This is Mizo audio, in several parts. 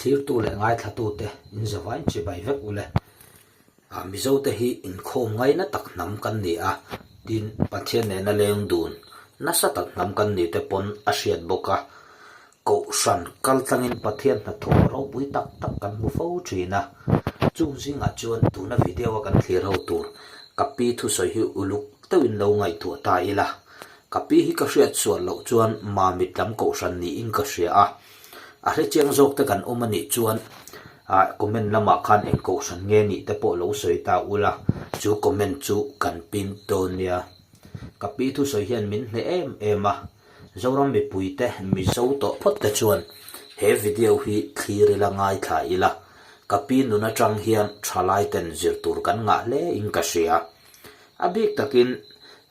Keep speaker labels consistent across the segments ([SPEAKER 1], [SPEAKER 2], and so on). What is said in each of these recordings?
[SPEAKER 1] Thlirtu leh ngaithlatute in zavain chibai vek ule. Mizote hi inkhawm ngaina tak hnam kan ni a, tin Pathian nena leng dun nasa tak hnam kan ni te pawn a hriat bawk a. Kohhran kal tlangin Pathian hnathawh ropui tak tak kan hmu fo thin a, chung zingah chuan tuna video a kan thlir ho tur ka pi thusawi hi uluk deuhin lo ngaihtuah ta ila. Ka pi hi ka hriat sual loh chuan Mamit lam kohhran niin ka hria a, a hrechiang zawk te kan awm a nih chuan ah comment lamah khan eng kohhran nge nih te pawh lo sawi ta ula, chu comment chu kan pin dawn nia. Ka pi thusawi hian min hneh em em a, Zoram mipuite Mizo tawh phawt te chuan he video hi thlir ila ngaithla ila, ka pi nun atang hian thalai ten zir tur kan ngah hle in ka hria. A bik takin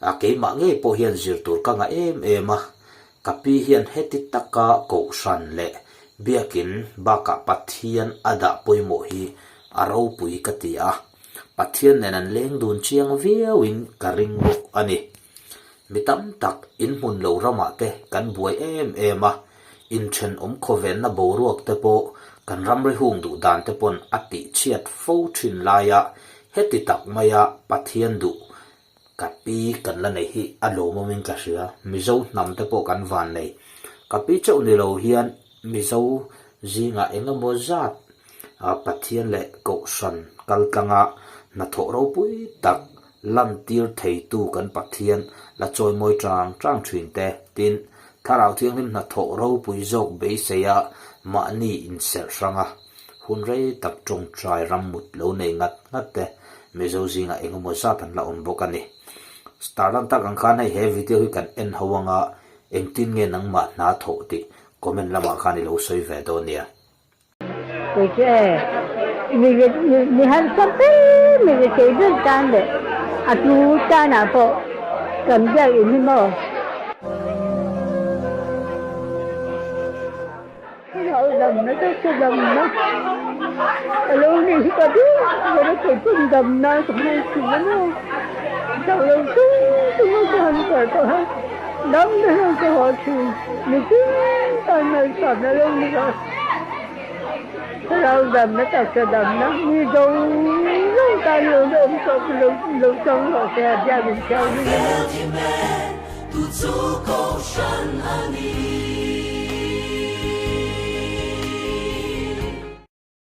[SPEAKER 1] a keimah ngei pawh hian zir tur ka ngah em em a, ka pi hian heti taka kohhran leh biakin bakah Pathian a dah pawimawh hi a ropui ka ti a, Pathian nen an leng dun chiang viauin ka ring bawk a ni. Mi tam tak inhmun lo ramah te kan buai em em a, inthenawm khawvenna boruak te pawh kan ramri hung duh dan te pawn a tihchhiat fo thin laia heti tak maia Pathian duh ka pi kan la nei hi a lawmawmin ka hria. Mizo hnam te pawh kan van nei. Ka pi chauh ni lo hian Mizo zingah eng emaw zat Pathian leh Kohhran kaltlanga hnathawh ropui tak lantir theitu kan Pathian la chawimawi tang tang thin te, tin, Thlarau Thianghlim hnathawh ropui zawk beiseia mahni inserh hranga hun rei tak tawngtai ram mut lo nei ngat ngat te Mizo zingah eng emaw zat an la awm bawk a ni. Star lan tak ang khan hei he video hi kan en ho anga engtin nge nangmah hna thawh tih comment lamah khan i lo sawi ve dawn nia.
[SPEAKER 2] Kei chu e, mi harsa ber mi rethei ber tan leh a tu tanah pawh kan biak in hi maw. Thlarau damna chu ka damna a lo ni hi ka duh ber a, kei pawn damna ka hmang thin a maw. Chauh lo chung chung a ka han kal tawh a, damna hian ka haw thin. Mitin tan malsawmna lo ni rawh. Thlarau damna taksa damna mi zawng zawng tan lo la awm tawh lo lo chang rawh se a biak in thianghlim a ni.